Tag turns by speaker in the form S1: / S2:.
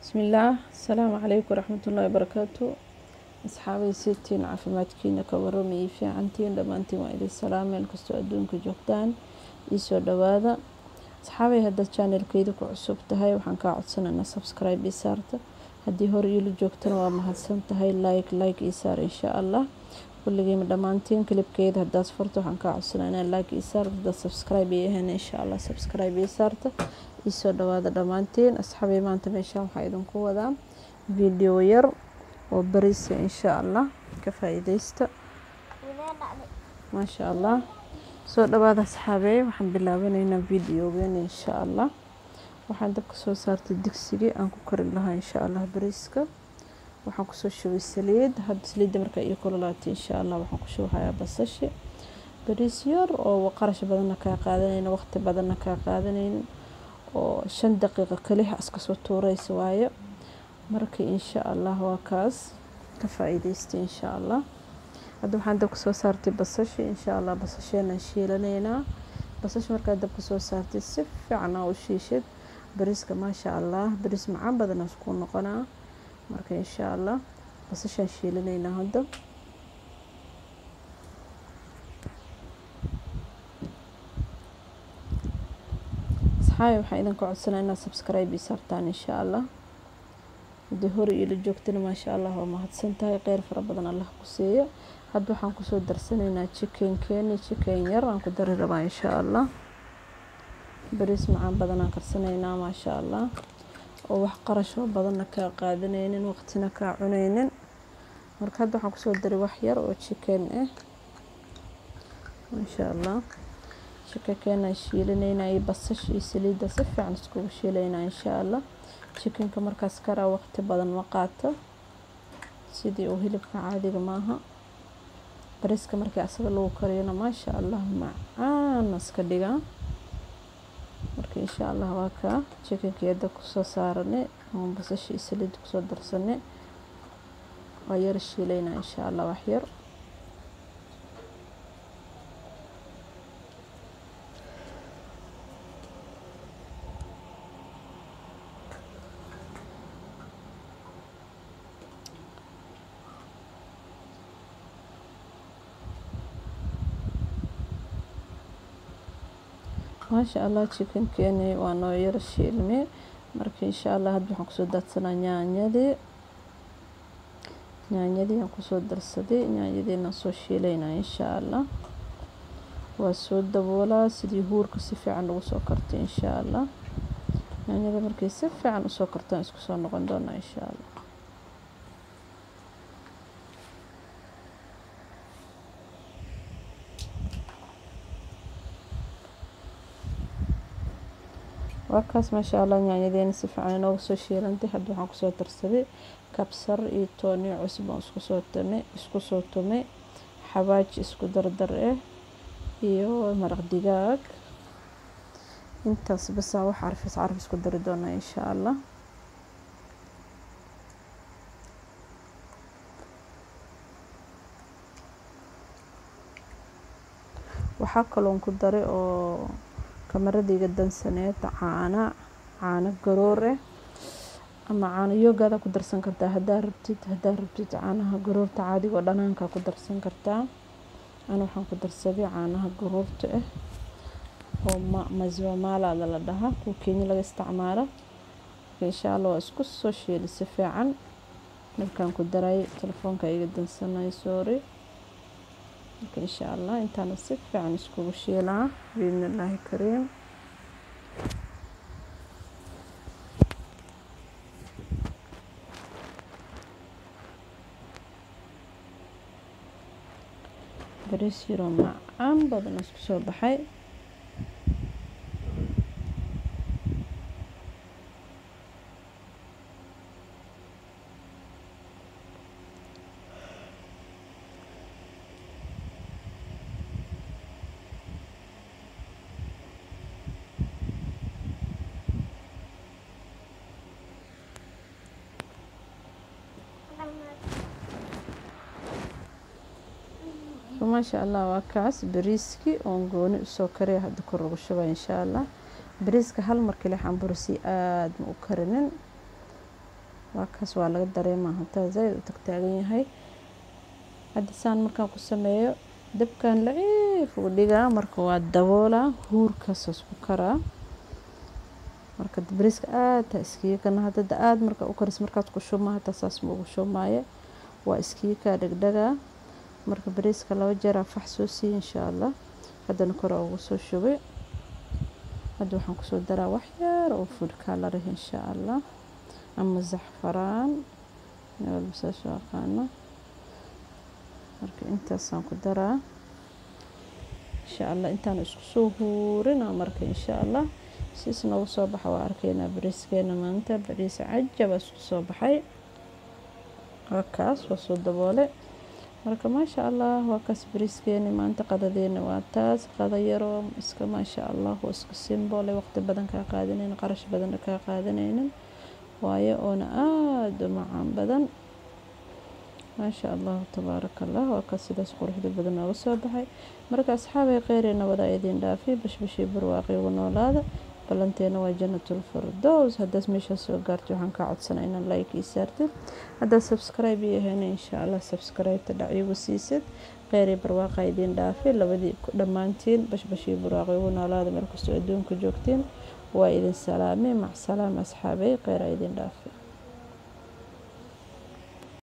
S1: Bismillaah, asalaamu calaykum waraxmatullaahi wabarakaatu. Asxaabay, sitiin caafimaadkiina ka waramay? Fiicantiin dhammaantiin? Waa idin salaam meel kastoo adduunka joogtaan. Iisoo dhawaada asxaabay. Haddaad channelkeyda ku cusub tahay, waxaan kaa codsanaynaa subscribe ii saarta. Haddii hore iila joogtana, waa mahadsan tahay. Like, like ii saar insha Allah. Kulligiima dhammaantiin, clipkeeda haddaad furto, waxaan kaa codsanaa inaa like ii saarta. Haddaad subscribe ii ahayn, insha Allah subscribe ii saarta. Iisoo dhawaada dhammaantiin asxaabay. Maanta meeshaan waxaa idinku wadaa video yar oo bariisa, insha Allah ka faa-iideysta. Maasha Allah, soo dhawaada asxaabey. Waxaan bilaabanaynaa videogeena insha Allah. Waxaan dabka soo saartay digsigii aan ku karin lahaa insha Allah bariiska. Waxaan kusoo shubay saliid. Hadda saliidda markaa ii kululaatay, insha Allah waxaan ku shubahayaa basashi. Bariis yar oo qarash badanna kaa qaadanaynin, waqti badanna kaa qaadanaynin, oo 5 daqiiqo kaliha iska soo tuuraysa waayo. Marka insha Allah waa kaas, ka faa-iideystay insha Allah. Hadda waxaan dabka soo saartay basashi. Insha Allah basasheenaan shiilanaynaa. Basasha markaad dabka soo saartay, si fiican aa u shiishid bariiska, maasha Allah, bariis macaan badan isku noqonaa. Marka insha Allah basashaan shiilanaynaa hadda. Asxaabi, waxaan idinka codsanaa inaad subscribe ii saartaan insha Allah. Haddii hore iila joogtana, maasha Allah, waa mahadsan tahay, kheyr fara badan Allah ku siiyo. Hadda waxaan kusoo darsanaynaa chickenkeeni. Chicken yar aan ku dari rabaa insha Allah. Bariis macaan badan aan karsanaynaa, maasha Allah, oo wax qarashoo badanna kaa qaadanaynin, waqtina kaa cunaynin. Marka hadda waxaan kusoo daray wax yar oo chicken ah, maasha Allah. Chickenkeenaan shiilanaynaa iyo basasha iyo saliidda si fiican iskugu shiilaynaa insha Allah. Chickenka markaas karaa waqti badan ma qaato, sidii uu hilibka caadiga maaha. Bariiska markii asaga lagu kariyona, maasha Allah, macaan iska dhigaa. Marka insha Allah waa kaa chickenkii hadda kusoo saaranay oon basasha iyo saliidda kusoo darsanay. Waa yar shiilaynaa insha Allah wax yar. Maasha Allah, chickenkeeni waa noo yar shiilmay. Marka insha Allah hadda waxaan kusoo daadsanaa yaanyadii. Yaanyadii aan kusoo darsaday, yaanyadiina soo shiilaynaa insha Allah. Waa soo daboolaa sidii huurka si fiican ugu soo kartay insha Allah. Yaanyada markay si fiican usoo kartaan, isku soo noqon doonaa insha Allah. Waa kaas, maasha Allah, yaanyadeena si fiican inooga soo shiilantay. Hadda waxaan kusoo darsaday kabsar iyo toon iyo cusub aan isku soo tumay, xawaaji isku dardar ah iyo maraq digaag. Intaas basa wax carfis carfis ku dari doonaa insha Allah. Waxaa kaloon ku daray oo kamaradayga dansaneed caana, caano garoor ah ama caano yogurt ku darsan kartaa haddaa rabtid. Haddaa rabtid, caanaha garoorta caadiga oo dhanaanka ku darsan kartaa. Ana waxaan ku darsaday caanaha garoorta ah oo maziwa mala la dhahaa, kuwa Kenya laga isticmaalo. Insha Allah waa isku soo shiilay si fiican markaan ku daray. Telefoonka iga dansanay, sorry. Marka insha Allah intaana si fiican iskugu shiilaa biidni Illaahi kariim. Bariis yaroo macaan badan isku soo baxay. Maasha Allah, waa kaas bariiskii oon gooni usoo kariya. Hadda kor ugu shubay insha Allah. Bariiska hal mar kali xambursi, aada ma u karinin. Waa kaas, waa laga dareemaa hataa zaaid u tagtaagan yahay. Hadda saan markaan ku sameeyo, dabkan laciif u dhigaa, marka waa daboolaa, huurkaas ku karaa. Marka bariiska aad ha iskiga kana hadda aad marka u karis, markaad ku shubma hataa saas ma ugu shubmaaye, waa iskiga kaa dhegdhegaa. Marka bariiska 2 jeer aa fax soo siiye insha Allah. Haddana kor ugu soo shubay. Hadda waxaan kusoo daraa wax yar oo food color ah insha Allah, ama zaxfaraan, nin walba saas u aqaano. Marka intaasaan ku daraa insha Allah, intaan isku soo huurina. Marka insha Allah siis noogu soo baxa waa arkaynaa bariiskeena maanta. Bariis cajab isku soo baxay, waa kaas, waa soo daboole. Marka maasha Allah, waa kaas bariiskeeni maanta. Qadadeena waa taas, qada yaroo iska maasha Allah oo iska simple, waqti badan kaa qaadanaynin, qarash badanna kaa qaadanaynin waayo, oona aada u macaan badan. Maasha Allahu tabaaraka Allah, waa kaas, sidaas quruxda badan nooga soo baxay. Marka asxaabay, kheyreena wadaa idiin dhaafay, bashbashii barwaaqi ugu noolaada. Ballanteena waa Jannatul Firdows. Haddaad meeshaas soo gaartay, waxaan kaa codsanaa inaad like ii saartid. Haddaad subscribe ii ahayna, insha Allah subscribe-ta dhac iigu siisid. Kheyr iyo barwaaqa idiin dhaafay labadii dhammaantiin. Bashbashii barwaaqi ugu noolaada meel kastoo adduunka joogtiin. Waa idin salaamay, macsalaam asxaabay, kheyr aa idiin dhaafay.